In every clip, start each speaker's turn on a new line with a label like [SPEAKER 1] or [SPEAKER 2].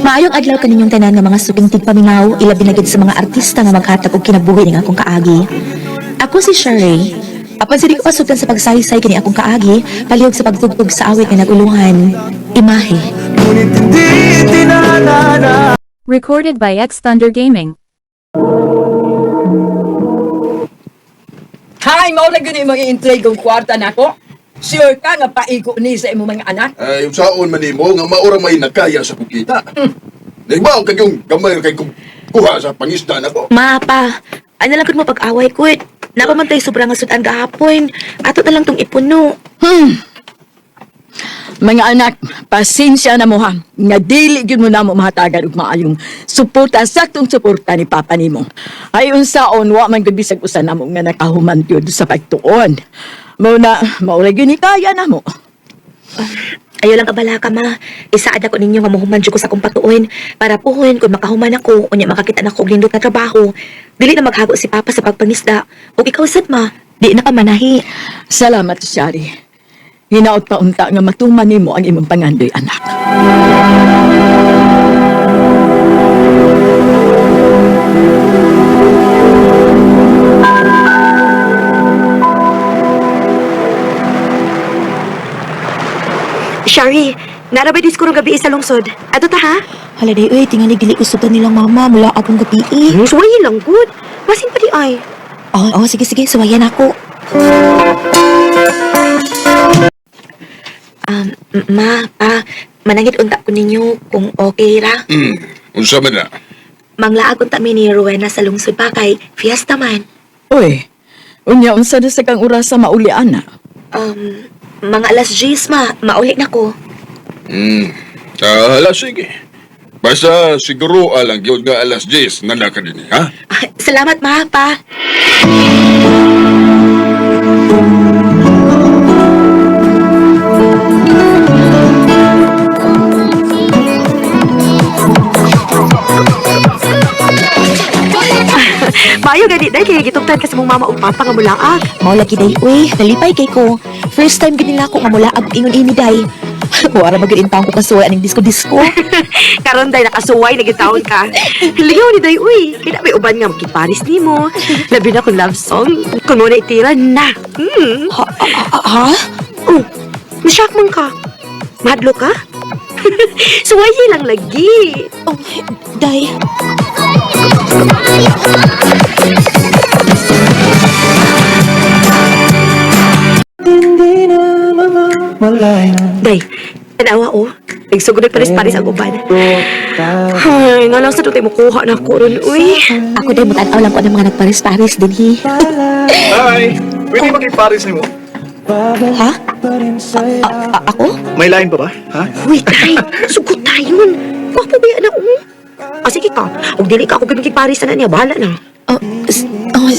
[SPEAKER 1] Maayong adlaw kaninyong tanan nga mga suking tigpaminaw, ilabi na gid sa mga artista nga maghatag og kinabuhi ning akong kaagi. Ako si Sherry. Apan sa di ko pasugdan sa pagsaysay kini akong kaagi, palihog sa pagtugtog sa awit nga naguluhan. Imahe.
[SPEAKER 2] Ngunit hindi tinanana.
[SPEAKER 3] Recorded by X Thunder Gaming.
[SPEAKER 4] Hay, mao lang gyud imong i-intrigue og kwarta nako. Sure ka nga paiko ni sa imong mga anak?
[SPEAKER 5] Ay, saon man nimo nga maura may nakaya sa kukita. Nagbaw kag yung gamay kay kung kuha sa pangisda nako.
[SPEAKER 1] Ma, pa, ano lang kun mo pag-away ko. Napamantay sobra nga sudan gahapon. Ato na lang tong ipuno.
[SPEAKER 4] Mga anak, pasensya na mo ha. Nga dili gyud mo namo mahatagan og maayong suporta, saktong suporta ni Papa nimo. Ay unsaon wa man gud bisag usa namo nga nakahuman gyud sa pagtuon. Mao na mao ra gyud ni kaya namo.
[SPEAKER 1] Ayaw lang kabala ka, ma. Isaad ako ninyo nga muhuman jud ko sa akong patuon para puhon kung makahuman ako, unya makakita na ko og nindot na trabaho. Dili na maghago si Papa sa pagpangisda. Ug ikaw sad, ma, di na ka manahi.
[SPEAKER 4] Salamat, Shari. Hinaot pa unta nga matuman nimo ang imong pangandoy, anak.
[SPEAKER 1] Shari, narabay disko gabi sa lungsod. Ato ta ha? Hala day, uy, tingali dili ko sudan nilang mama mula akong gabi. Suwayin lang good. Basin pa di ay. Oh, oh, sige sige, suwayan ako. Ma, pa, manangit unta ko ninyo kung okay ra.
[SPEAKER 5] Unsa man na?
[SPEAKER 1] Manglaag unta mi ni Rowena sa lungsod pa kay fiesta man.
[SPEAKER 4] Uy, unya unsa na sa kang orasa mauli ana?
[SPEAKER 1] Mga alas 10 ma, mauli na ko.
[SPEAKER 5] Hala, sige. Basta siguro alang gyud nga alas 10 nga naka dinhi, ha?
[SPEAKER 1] Ah, salamat ma, pa.
[SPEAKER 6] Maayo gani day kay gitugtan ka sa mong mama ug papa nga mulaag.
[SPEAKER 1] Mao lagi day, uy, nalipay kay ko. First time gid nila ako nga mulaag og ingon ini day. Wara magid intawon ko kasuway aning disco-disco.
[SPEAKER 6] Karon day nakasuway na gitawon ka. Ligaw ni day uy. Kay na may uban nga makiparis nimo. Labi na kung love song. Kung mo na itira na.
[SPEAKER 1] Ha? Ha? Ha?
[SPEAKER 6] Oh, nashock man ka. Mahadlo ka? Suway lang lagi.
[SPEAKER 1] Oh, day.
[SPEAKER 2] Hindi na mamamalayan.
[SPEAKER 6] Day, tanawa oh. Nagsugod nagparis-paris ang uban. Ay, nga lang sa tutay mo kuha na ko ron, uy.
[SPEAKER 1] Ako day mutan-aw lang ko ng mga nagparis-paris din hi.
[SPEAKER 7] Hi! Pwede makiparis nimo?
[SPEAKER 1] Ha? Ako?
[SPEAKER 7] May line pa ba? Ha?
[SPEAKER 6] Uy, tay, sugot tayo. Gwapo ba yan ako? Ah, sige ka. Kung dili ka ako ganun Paris na niya, bahala na.
[SPEAKER 1] Oh, oh,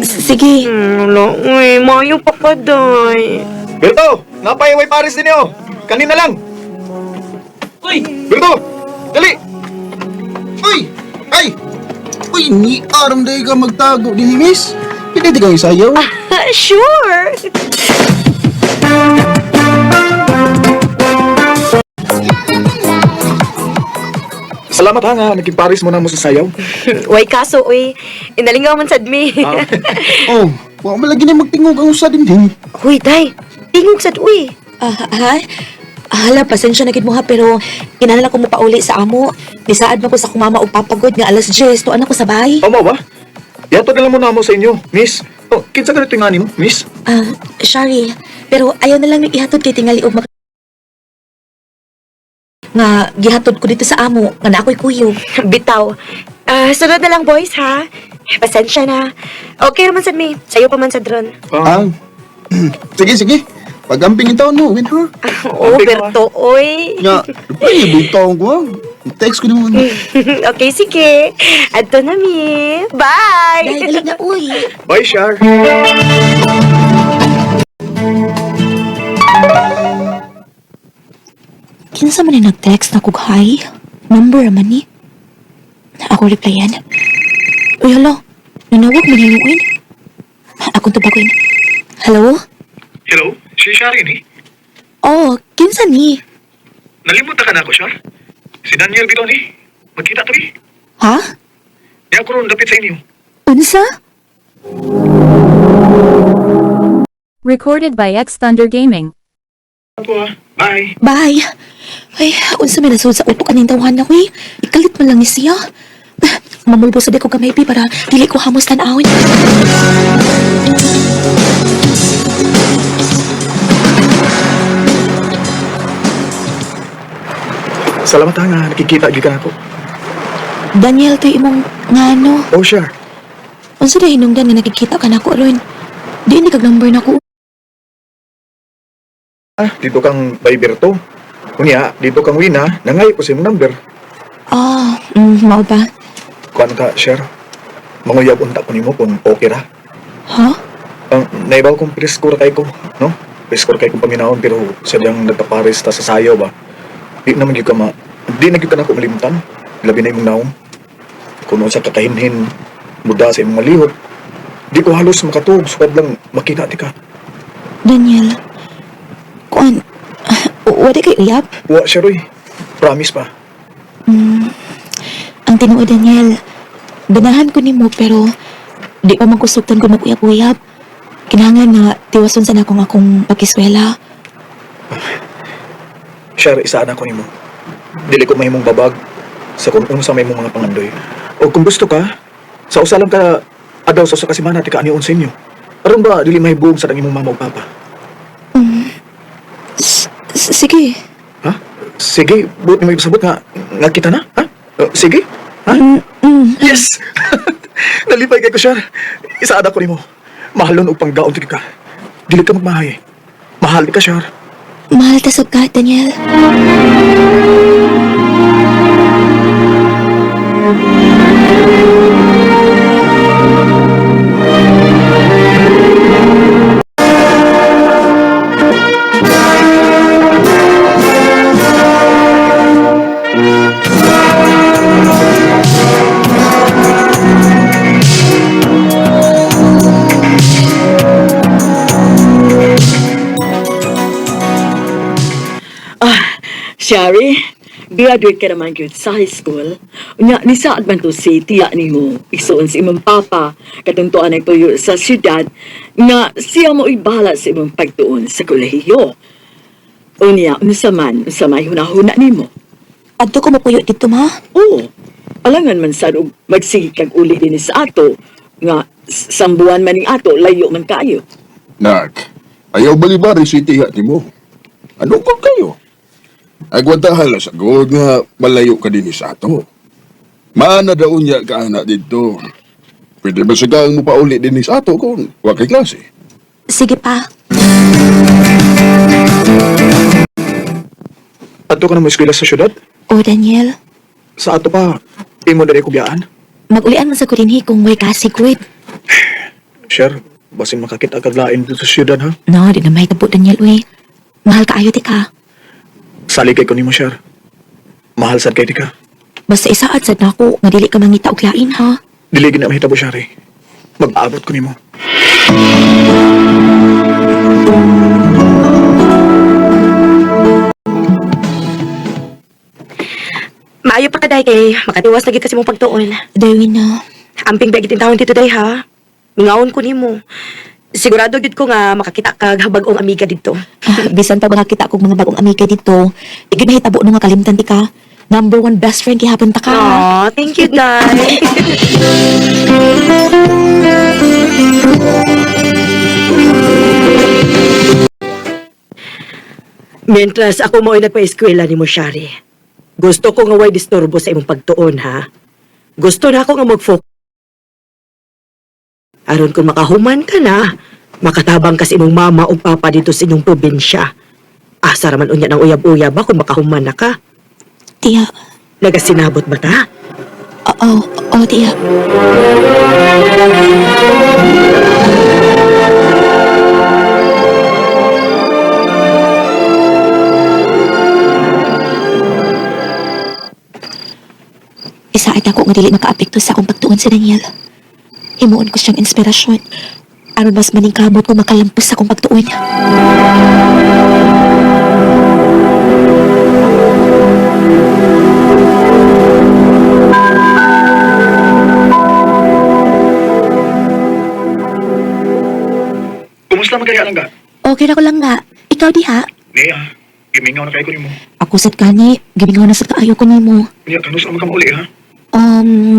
[SPEAKER 1] sige.
[SPEAKER 6] Wala. Uy, mayo pa ka, day.
[SPEAKER 7] Berto! Napaiway paris din niyo! Kanina lang!
[SPEAKER 4] Uy,
[SPEAKER 7] Berto! Dali!
[SPEAKER 8] Uy! Ay! Uy, ni aram day ka magtago din miss. Pwede di kayo sayaw.
[SPEAKER 6] Sure.
[SPEAKER 7] Salamat ha nga, nagkiparis mo na mo sa sayaw.
[SPEAKER 6] Way kaso, uy. Inalingaw man sad mi.
[SPEAKER 8] Oh, wa man lagi na magtingog ang usa din din.
[SPEAKER 6] Uy, day. Tingog sad, uy.
[SPEAKER 1] Ah, ha? Hala, pasensya na gid mo ha, pero kinahanglan ko mo pauli sa amo. Nisaad man ko sa akong mama og papagod nga alas 10, tuan ako sa bahay.
[SPEAKER 7] Tama ba? Yato na lang muna mo sa inyo, miss. Oh, kinsa ganito yung nga nimo, miss?
[SPEAKER 1] Ah, sorry, pero ayaw na lang ni ihatod kay tingali og nga gihatod ko dito sa amo nga na ako'y kuyog.
[SPEAKER 6] Bitaw. Ah, sunod na lang, boys, ha? Pasensya na. Okay naman sad mi. Sayo pa man sad ron.
[SPEAKER 8] Ah. Sige, sige. Pagamping itaw no, win her.
[SPEAKER 6] Oh, Berto, uy.
[SPEAKER 8] Nga, ay, bitaw ko. Ah. Text ko naman.
[SPEAKER 6] Okay, sige. Adto na mi. Bye!
[SPEAKER 1] Dahil dali na uy.
[SPEAKER 7] Bye, Shar.
[SPEAKER 1] Kinsa man ni nag-text na kog hi? Number man ni. Ako replyan. Uy, hala. Nanawag man hinuin. Akong tubagoy. Hello?
[SPEAKER 7] Hello? Si Shari ni?
[SPEAKER 1] Oh, kinsa ni?
[SPEAKER 7] Nalimutan ka na ako, Shar? Si Daniel bitaw ni. Magkita to ni.
[SPEAKER 1] Ha?
[SPEAKER 7] Di ako ron dapit sa inyo.
[SPEAKER 1] Unsa?
[SPEAKER 3] Recorded by X Thunder Gaming.
[SPEAKER 7] Ako ha. Bye.
[SPEAKER 1] Bye. Ay, unsa may nasud sa utok aning tawhan na ko eh. Ikalit man lang ni siya. Mamulbo sa di ko gamay pi para dili ko hamos tan-awon.
[SPEAKER 7] Salamat ha nga nakikita gyud ka nako.
[SPEAKER 1] Daniel, to'y imong ngano.
[SPEAKER 7] Oh, sure.
[SPEAKER 1] Unsa dahil hinungdan nga nakikita ka nako ron? Di ni kag number nako.
[SPEAKER 7] Ah, dito kang Viber to. Unya, dito kang Wina, nangay ko sa imong number.
[SPEAKER 1] Ah, mao ba?
[SPEAKER 7] Kuan ka, share. Manguyab unta ko nimo kung okay ra.
[SPEAKER 1] Ha?
[SPEAKER 7] Ang naibaw kong presko ra kay ko, no? Presko ra kay kong paminawon pero sadyang nagkapares ta sa sayaw ba. Di naman gyud ka ma di na gyud ka nako malimtan. Labi na imong naong. Kung unsa ka kahinhin muda sa imong malihok. Di ko halos makatuog sukad lang makita ti ka.
[SPEAKER 1] Daniel. Kuan, wala kay uyab?
[SPEAKER 7] Wa siya roy. Promise pa.
[SPEAKER 1] Ang tinuod, Daniel, ganahan ko nimo pero di pa man kusugtan ko mag-uyab-uyab. Kinahanglan nga tiwason sa nakong akong pakiskwela.
[SPEAKER 7] Share, isaan ako nimo. Dili ko mahimong babag sa kung unsa may imong mga pangandoy. O kung gusto ka, sa usa lang ka adlaw sa usa ka semana ti kaanion sa inyo. Aron ba dili mahibog sa imong mama ug papa?
[SPEAKER 1] Sige.
[SPEAKER 7] Ha? Sige, buot nimo ipasabot nga nga kita na, ha? Sige. Ha? Yes. Nalipay kay ko, Shar. Isaad ako nimo. Mahalon og panggaon ti ka. Dili ka magmahay. Mahal ka, Shar.
[SPEAKER 1] Mahal ta sab ka, Daniel.
[SPEAKER 4] Ah, Shari, graduate ka naman gyud sa high school. Unya, nisaad man to si tiya nimo, isuon si imong papa, katong tuan nagtuyo sa syudad, nga siya mo bahala sa imong pagtuon sa kolehiyo. Unya, unsa man, unsa may hunahuna nimo.
[SPEAKER 1] Adto ko mapuyo dito, ma.
[SPEAKER 4] Oo, alangan man sad og magsige kag uli dinhi sa ato, nga sambuan man ning ato, layo man kaayo.
[SPEAKER 5] Nak, ayaw balibari si tiya nimo. Ano kung kayo? Agwantahan lang sa God nga malayo ka din sa ato. Maana daw niya ka anak dito. Pwede ba sa kang mupauli din sa ato kung wa kay klase?
[SPEAKER 1] Sige pa.
[SPEAKER 7] Adto ka na mo eskwela sa syudad?
[SPEAKER 1] O, Daniel,
[SPEAKER 7] Sa ato pa, imo diri kubiyaan.
[SPEAKER 1] magulian man sa ko dinhi kung way kasigwid.
[SPEAKER 7] Share, basin makakita kag lain dito sa syudad ha.
[SPEAKER 1] No, di na mahitabo, Daniel, uy. Mahal ka ayo ti ka.
[SPEAKER 7] Sali kay ko nimo, Share. Mahal sad kay ti ka.
[SPEAKER 1] Basta isaad sad nako nga dili ka mangita og lain ha.
[SPEAKER 7] Dili gid na mahitabo, Share. Mag-aabot ko nimo.
[SPEAKER 6] Maayo pa ka day kay makatiwas lagi kasi mong pagtuon.
[SPEAKER 1] Darwin na.
[SPEAKER 6] Amping ba gid tawon dito day ha. Mingaon ko nimo. Sigurado gid ko nga makakita kag habag-ong amiga didto.
[SPEAKER 1] Ah, bisan pa makakita kog mga bagong amiga dito, di gid mahitabo no nga kalimtan ti ka. Number one best friend gihapon ta ka.
[SPEAKER 6] Aw, thank you, Day. Mientras ako mo'y nagpa-eskwela ni mo, Shari. Gusto ko nga way disturbo sa imong pagtuon, ha? Gusto na ako nga mag-focus. Aron kung makahuman ka na, makatabang ka sa imong mama o papa dito sa inyong probinsya. Asa raman unya ng uyab-uyab ba kung makahuman na ka?
[SPEAKER 1] Tiya.
[SPEAKER 6] Nagasinabot ba ta?
[SPEAKER 1] Oo, oo, tiya. Isaad ako nga dili makaapekto sa akong pagtuon si Daniel. Himuon ko siyang inspirasyon. Aron mas maningkamot ko makalampos sa akong pagtuon.
[SPEAKER 7] lang ga?
[SPEAKER 1] Okay na ko lang nga. Ikaw diha.
[SPEAKER 7] Niya, gimingaw na kayo ko nimo.
[SPEAKER 1] Ako sad kani, gimingaw na sad kaayo ko nimo.
[SPEAKER 7] Niya, kanus ang makauli ha?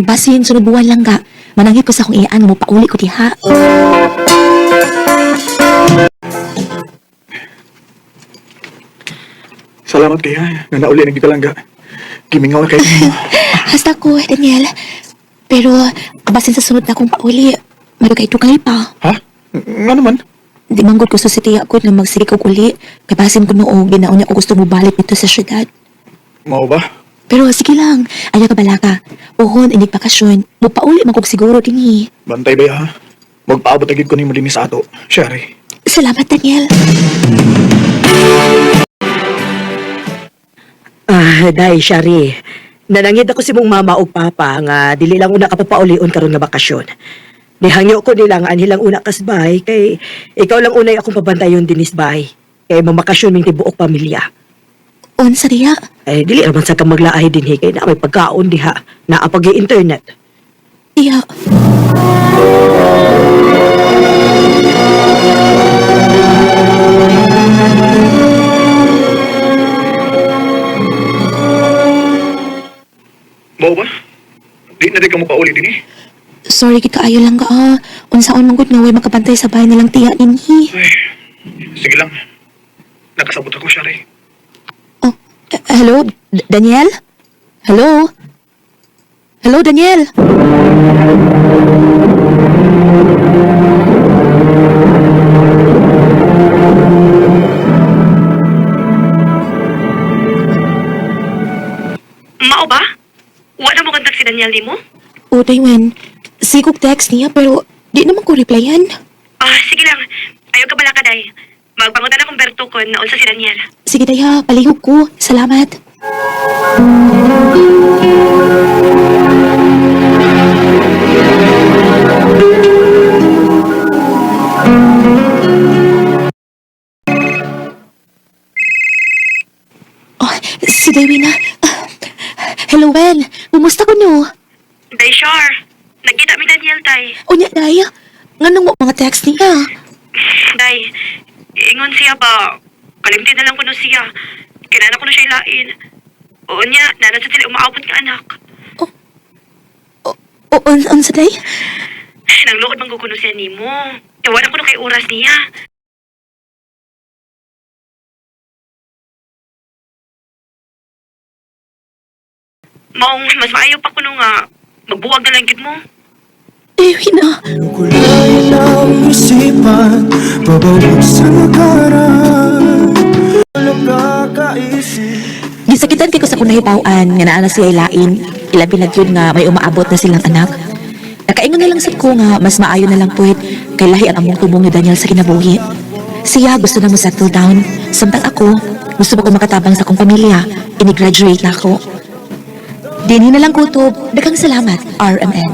[SPEAKER 1] Basin sunod buwan lang ga. Mananghid ko sa akong iyaan mo pauli ko diha.
[SPEAKER 7] Salamat kay ha. Nga nauli na gyud ka lang ga. Gimingaw na kayo nimo.
[SPEAKER 1] Hasta ko, Daniel. Pero basin sa sunod na akong pauli, madugay-dugay pa.
[SPEAKER 7] Ha? Nga naman?
[SPEAKER 1] Di manggod ko sa sitiya ko na magsige ko uli. Kay basin ko noong ginaon niya ko gusto mo balik dito sa syudad.
[SPEAKER 7] Mao ba?
[SPEAKER 1] Pero sige lang, ayaw ka balaka. Uhon, inig bakasyon. Mupauli man kog siguro dinhi.
[SPEAKER 7] Bantay ba ha? Magpaabot na gyud ko nimo dinhi sa ato. Shari.
[SPEAKER 1] Salamat, Daniel.
[SPEAKER 6] Ah, day, Shari. Nanangid ako si mong mama o papa nga dili lang una ka papaulion karon nga bakasyon. Nihangyo ko nila nga anhilang una kasbay kay ikaw lang unay akong pabantayon dinis bay. Kay mamakasyon ming tibuok pamilya.
[SPEAKER 1] Unsa diha?
[SPEAKER 6] Eh, dili raman sa kang maglaay dinhi kay na may pagkaon diha, naa pag internet.
[SPEAKER 1] Diha.
[SPEAKER 7] Mao ba? Di na di ka mo pauli dinhi.
[SPEAKER 1] Sorry kit kaayo lang ka ah. Unsaon man gud nga way makabantay sa bahay nilang tiya dinhi.
[SPEAKER 7] Ay, sige lang. Nakasabot ako, Shari.
[SPEAKER 1] Oh, hello, Daniel? Hello? Hello, Daniel?
[SPEAKER 6] Mao ba? Wala mo kontak si Daniel nimo?
[SPEAKER 1] O, Daywen, sigog text niya pero di naman ko replyan.
[SPEAKER 6] Ah, sige lang. Ayaw ka bala ka, day. Magpangutan akong Berto kon na unsa si Daniel.
[SPEAKER 1] Sige, Daya, palihog ko. Salamat. Oh, si Dewey na. Ah, hello, Wen. Kumusta ko no?
[SPEAKER 6] Day, sure. Nagkita mi Daniel, tay.
[SPEAKER 1] Unya, Daya. Nganong mo mga text niya?
[SPEAKER 6] Day, ingon siya ba? Kalimti na lang kuno siya. Kinana kuno siya ilain. Oo niya, nana sa sila umaabot nga anak.
[SPEAKER 1] O, on sa day?
[SPEAKER 6] Nangluod man kuno siya nimo. Wala kuno kay oras niya. Maong mas maayo pa kuno nga magbuwag na lang gid mo.
[SPEAKER 1] Dewey na.
[SPEAKER 2] Kulay ng isipan Pabalik sa nakaraan Walang kakaisip.
[SPEAKER 1] Gisakitan kay ko sa kunahibaw-an nga naa na siya lain. Ilabi na gyud nga may umaabot na silang anak. Nakaingon na lang sad ko nga mas maayo na lang puwet kay lahi ang among tumong ni Daniel sa kinabuhi. Siya gusto na mo settle down. Samtang ako, gusto pa ko makatabang sa akong pamilya. Ini-graduate na ako. Dinhi na lang kutob. Daghang salamat, RMN.